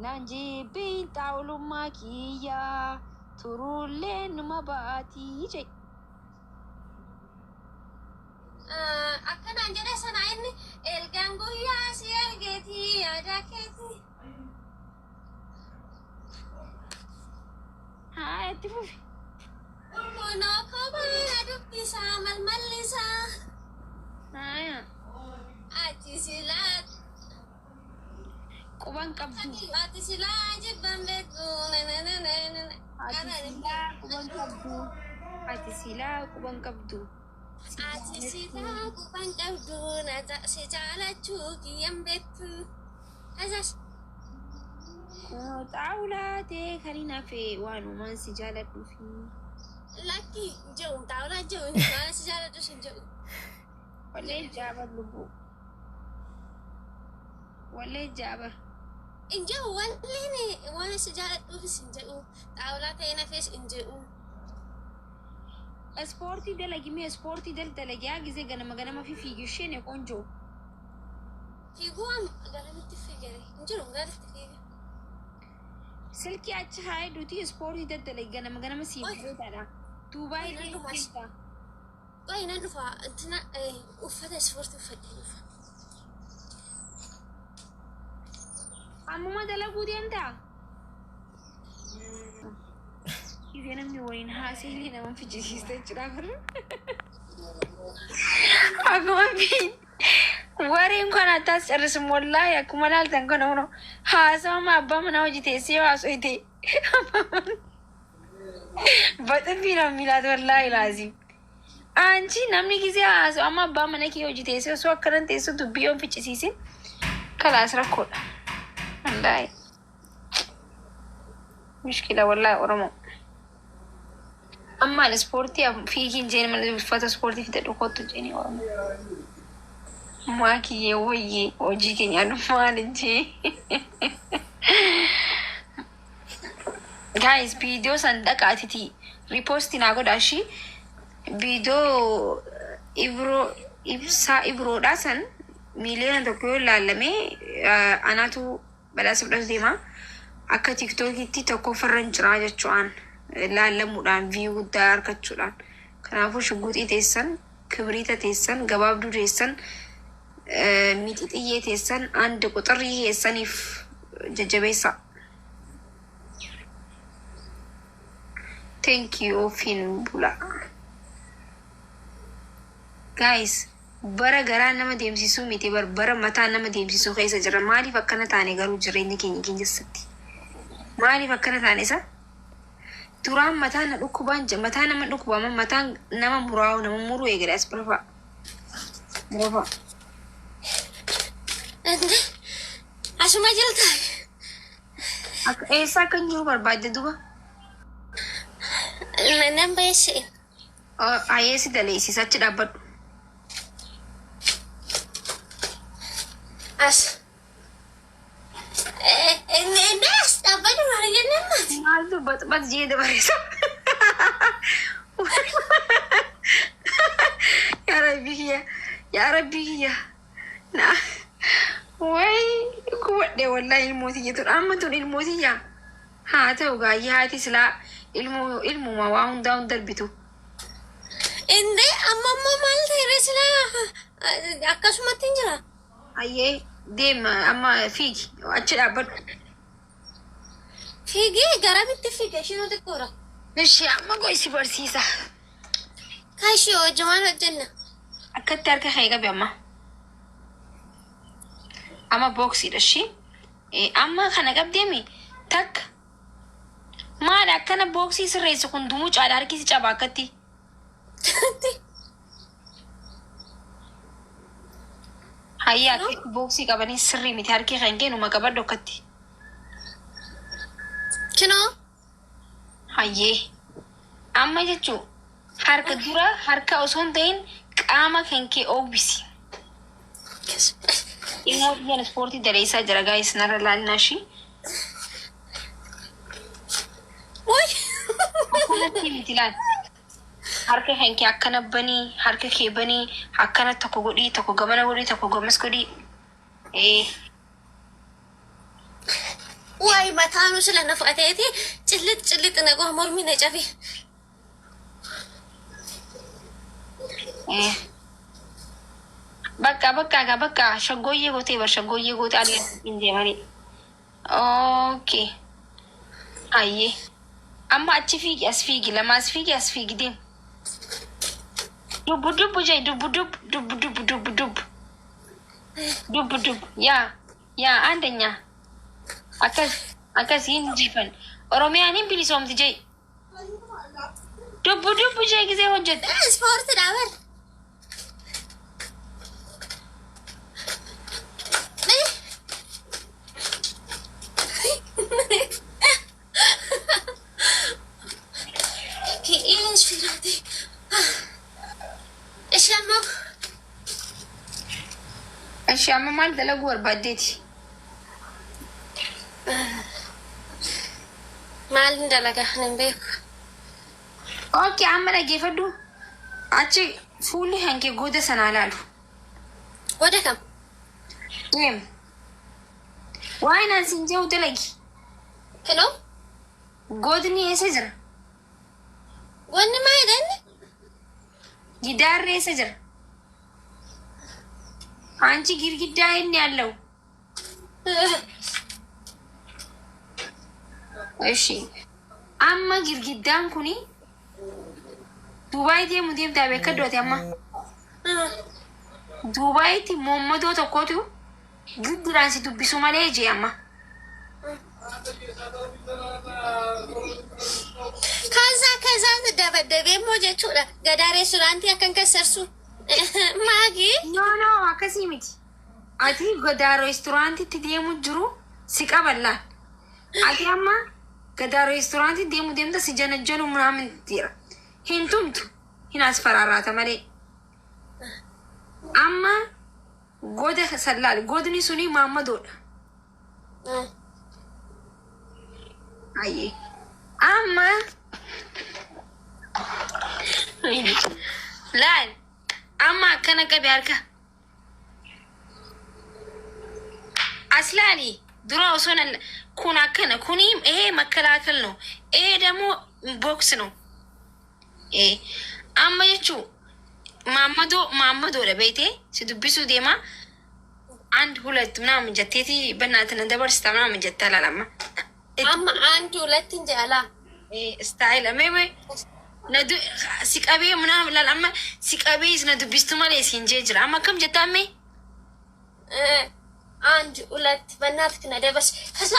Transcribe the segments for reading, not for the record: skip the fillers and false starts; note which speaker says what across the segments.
Speaker 1: Naan jibbiin xaawulummaa kiyyaa turullee numa baatii jedhe.
Speaker 2: Akkanaan jedhe sana inni ergaan guyyaa si argeeti yaadaa keeti.
Speaker 1: Haa, itti fufi.
Speaker 2: Kunoo kophaa dubbisaa malmallisaa.
Speaker 1: Haa.
Speaker 2: Ati silaa
Speaker 1: Quban qabdu.
Speaker 2: Ati silaa jibban beektu.
Speaker 1: Ati silaa quban qabdu. Ati silaa quban qabdu.
Speaker 2: Ati silaa quban qabdu, si jaalachuu kiyyan beektu. Asas.
Speaker 1: Kunoo xaawulaa ta'ee kan hin hafe waanumaan si jaaladhuufi.
Speaker 2: Lakki jedhu, xaawulaa jedhu, waan si jaaladhu sin jedhu.
Speaker 1: Wallee jaabar lubbuu. Wallee jaabar.
Speaker 2: Hin jedhu, walleen waan si jaaladhuufis hin jedhu, xaawulaa ta'ee nafees hin jedhu.
Speaker 1: Ispoortii dalagi mee, ispoortii daldalagi haa, gisee ganama ganama fi fiigi isheen ቆንጆ.
Speaker 2: Fiiguu garamitti fiigare hin jiru, garitti fiiga.
Speaker 1: Silkii achi haa hedduuti, ispoortii daddalagi ganama ganama siif beekaadha. Duubaay
Speaker 2: Nan dhufa.
Speaker 1: deemta.
Speaker 2: Qoy, nan dhufa, intina uffata ispoortii uffadhee dhufa.
Speaker 1: Ammuma dalaguu deemtaa? Gisee namni waliin haasee illee nama fichisiista jechuudha. Akkuma fiin wareen kun attaas carrisun wallaahi akkuma laaltan kana hono haasawama abbaa manaa hojii teessee yoo haasofte baxinfi nama milaat wallaahi laazim. Anchi namni gisee haasa'u amma abbaa mana kee hojii teessee osoo akkanan teessu dubbii yoon ficcisiisin kalaas rakkoodha. Wallaahi. Mushkila wallaahi Oromoo. Ammaan ispoortii fiigiin jeen malee uffata ispoortii fidadhu kottu jeeni Oromoo. Maakiyyee wayyee, hojii keenya maal jee. Guys, viidiyoo san dhaqaatiti repost naa godhaa ishii, viidiyoo Ibroo, ibsaa Ibroodhaa san 1 miiliyoona yoo ilaalame anaatu badhaasa fudhatu deema. Akka TikTokiitti tokkoffarra hin jiraa jechuudhaan, laallamuudhaan, view guddaa argachuudhaan. Kanaafuu shugguxii teessan, kibriita teessan, gabaabduu teessan, mixixxiyyee teessan, andi quxirrii keessaniif jajjabeessaa. Thank you, ofiin bula. Guys, bara garaa nama deemsisuu miti bar, bara mataa nama deemsisuu keessa jira. Maaliif akkana taane garuu jireenya keenya keessatti? Maaliif akkana taane isa? Duraan mataa na dhukkubaan mataa nama dhukkubaa, mataan nama muraa'u, nama muruu eegale as bira fa'a. Bira fa'a.
Speaker 2: Asuma jirta.
Speaker 1: Akka eessa akka hin jiru barbaadde duba?
Speaker 2: Nan bayeesse.
Speaker 1: Ayyeesi daleessisa, achi dhaabbadhu.
Speaker 2: As. Inni as dhaabbatu maal jennaan maati?
Speaker 1: Maaltu baxbax jee dabareessa? Yaa Rabbi kiyya, yaa Rabbi kiyya. Na wayi gubadhe wallahi, ilmoo tiyya tun, amma tun ilmoo tiyya. Haa ta'u gaayyee, haati silaa ilmoo ilmuma waa hundaa hun darbitu.
Speaker 2: Inni amma ammoo maal ta'e silaa akkasumatti hin jira.
Speaker 1: Ayyee, deema, amma fiigi, achi dhaabbadhu.
Speaker 2: Fiigee garamitti fiiga? Ishiin xiqqoodha.
Speaker 1: Ishee amma gosi barsiisa.
Speaker 2: Kaashii hojii hojjenna.
Speaker 1: Akkatti harka kee qabi amma. Amma booksiidha ishii. Amma kana qabdeemi takka. Maali akkana booksii sirreessu kun dumucaadha, harki si caba akkatti. Hayyaa, akkatti booksii qabanii sirrii miti, harki kan keenuma qabadhu akkatti.
Speaker 2: Kinoo.
Speaker 1: Hayyee. Amma jechuun harka dura harka osoo hin ta'in qaama kan kee oowwisi. Ilmoo biyyaan ispoortii daleessaa jira guys, narra laalnaa ishii.
Speaker 2: Wuy.
Speaker 1: Akkanatti miti, laal. Harka kan kee akkana banii, harka kee banii, akkana tokko godhii, tokko gamana godhii, tokko gamas godhii. Ee.
Speaker 2: Waay mataanuu sila na fudhateeti cillit cillit na goha mormi na cabe.
Speaker 1: Bakka bakka gaa bakka shaggooyyee gootee bar shaggooyyee gootee alii hin deemanii. Okay. Ayyee. Amma achi fiigi as fiigi lama as fiigi as fiigi deem. Dubbu dubbu jee dubbu dubbu dubbu dubbu dubbu dubbu. Dubbu dubbu yaa yaa አንደኛ akkas akkas hin jifan Oromiyaan hin bilisoomti jee. Dubbu dubbu jee gisee hojjette.
Speaker 2: Ispoortiidha bar. Kiis firaati. Ishee amma
Speaker 1: Ishee amma maal dalaguu barbaaddeeti?
Speaker 2: Maalin dalagaa hin beeku.
Speaker 1: Okay, amma dhaggeeffadhu. Achi fuulli hanke goda sanaa laalu.
Speaker 2: Goda kam?
Speaker 1: Deem. Waa'ee naan siin jedhu dalagi.
Speaker 2: Kinoo?
Speaker 1: Godni eessa jira?
Speaker 2: Godni maal jedhanni?
Speaker 1: Gidaarri eessa jira? አንቺ ግድግዳ የት ነው ያለው? እሺ amma girgiddaan kuni Dubaay deemu deemtaa beekaddooti amma. Dubaayitti moommadoo tokkotu gidduraan si dubbisu malee jee amma.
Speaker 2: ከዛ ከዛ ደበደቤሞ jechuudha gadaa reesturaantii akkan kassarsu maagi
Speaker 1: No no, akkasii miti. Ati gadaa reesturaantitti deemu jiru si qaballaan. Ati amma gadaa reesturaantii deemu deemta si janajjanu ምናምን jira. Hin tumtu hin asfaraarraata malee. Amma goda sallaal godni suni maammadoodha. Ayyee. Amma laal amma akkana qabe harka. As laali dura osoo nan kun akkana kuni ይሄ መከላከል ነው። ይሄ ደግሞ ቦክስ ነው። Amma jechuu maammadoo maammadoodha beeytee si dubbisuu deema አንድ ሁለት ምናምን jetteeti በእናትህ dabarsita ምናምን jettaa laala amma.
Speaker 2: Amma አንድ ሁለት hin jedhala.
Speaker 1: Style mee na si qabee ምናምን laal amma si qabee na dubbistu malee siin jee jira amma akkam jettaa mee?
Speaker 2: አንድ ሁለት በእናትህ na dabarsi ከዛ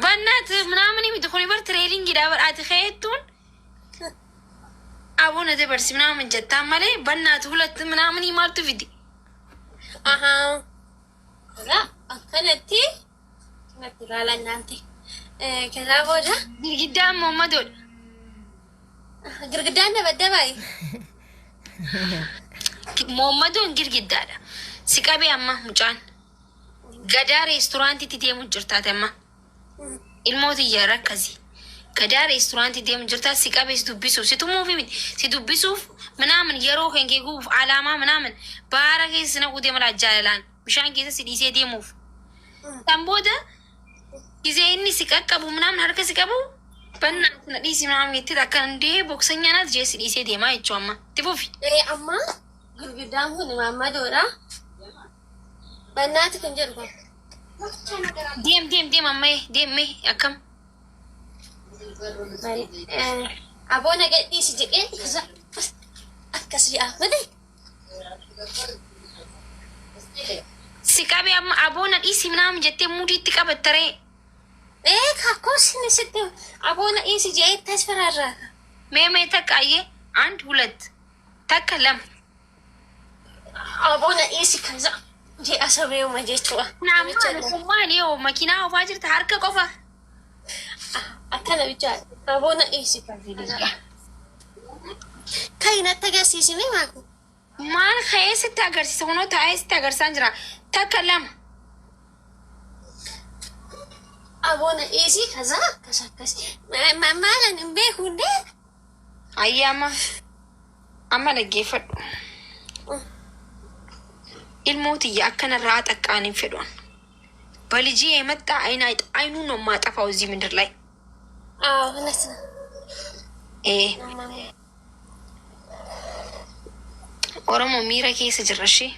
Speaker 1: በእናትህ ምናምን miti kuni bar trainingiidha bar ati keettuun aboo na dabarsi ምናምን jettaa malee በእናትህ ሁለት ምናምን maaltu fidi?
Speaker 2: Ahaa. ከዛ akkanatti akkanatti ilaalan naanti. ከዛ booda
Speaker 1: Girgiddaan moommadoodha.
Speaker 2: Girgiddaan dabaddabaay.
Speaker 1: Moommadoon girgiddaadha. Si qabee amma mucaan gadaa reesturaantiitti deemu jirtaate amma. Ilmooti iyyaara akkasii. Gadaa reesturaantii deemu jirtaa si qabee si dubbisuuf si tumuufi miti si dubbisuuf ምናምን yeroo kan kee gubuuf alaamaa ምናምን baara keessa si naquu deema jaalalaan bishaan keessa si dhiisee deemuuf. Kan booda gisee inni si qaqqabu ምናምን harka si qabu በእናትህ na dhiisi ምናምን jettee akka indee boksanya naat jee si dhiisee deemaa jechuu amma. Itti fufi.
Speaker 2: Amma girgiddaan kun maammadoodha. በእናትህ kan jedhu kun.
Speaker 1: Deem deem deem amma deem mee akkam.
Speaker 2: Aboo na gadhiisi jedhee ከዛ akkas jedha malee.
Speaker 1: Si qabee amma aboo na dhiisi ምናምን jettee muudiitti qabattaree.
Speaker 2: Ee kakkoo sinni sitti aboo na dhiisi jedhee itti asfaraarraa.
Speaker 1: Mee mee takka ayyee አንድ ሁለት takka lama.
Speaker 2: Aboo na dhiisi ከዛ jedha sabeuma jechuudha.
Speaker 1: Naammaan yoo makiinaa oofaa jirta harka qofa.
Speaker 2: Akkana bichaa aboo na dhiisi. Kan natti agarsiisine maaku.
Speaker 1: Maal ka'ee sitti agarsiisa kunoo taa'ee sitti agarsiisaa jira takka lama.
Speaker 2: Aboo na dhiisi ከዛ akkas akkas maalan hin beeku hundee.
Speaker 1: Ayyee amma amma dhaggeeffadhu. Ilmoo tiyya akkanarraa xaqqaan hin fedhuan. በልጄ የመጣ አይን አይኑን ነው የማጠፋው እዚህ ምድር ላይ።
Speaker 2: አዎ እውነት ነው።
Speaker 1: Oromoo miira keessa jirra ishee.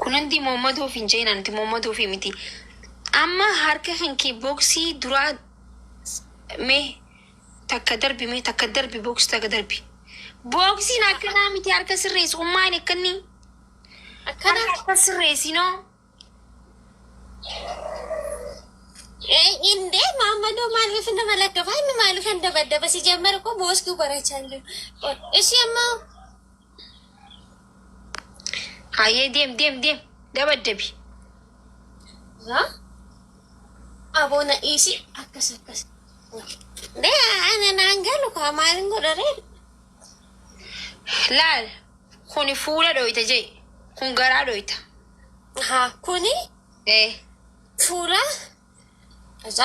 Speaker 1: Kun hundi Mohammadoof hin jeenan nuti Mohammadoof miti. Amma harka kan kee booksii duraa mee takka darbi, mee takka darbi, booksii takka darbi. Booksiin akkanaa miti, harka sirreessu ummaan akkanni.
Speaker 2: Akkana.
Speaker 1: Harka akka sirreessinoo.
Speaker 2: እንዴ መሐመዶ maaliif nama laggafa? Inni maaliif እንደበደበ ሲጀመር እኮ በወስኪው በረቻለሁ። እሺ እማ።
Speaker 1: Hayyee, deem deem deem, dabaddabi.
Speaker 2: Aboona dhiisi, akkas akkas. እንዴ ana naan galu kaa maalin godharee?
Speaker 1: Laal, kuni fuula dhoyta jee, kun garaa dhoyta.
Speaker 2: Haa, kuni
Speaker 1: Ee.
Speaker 2: fuula እዛ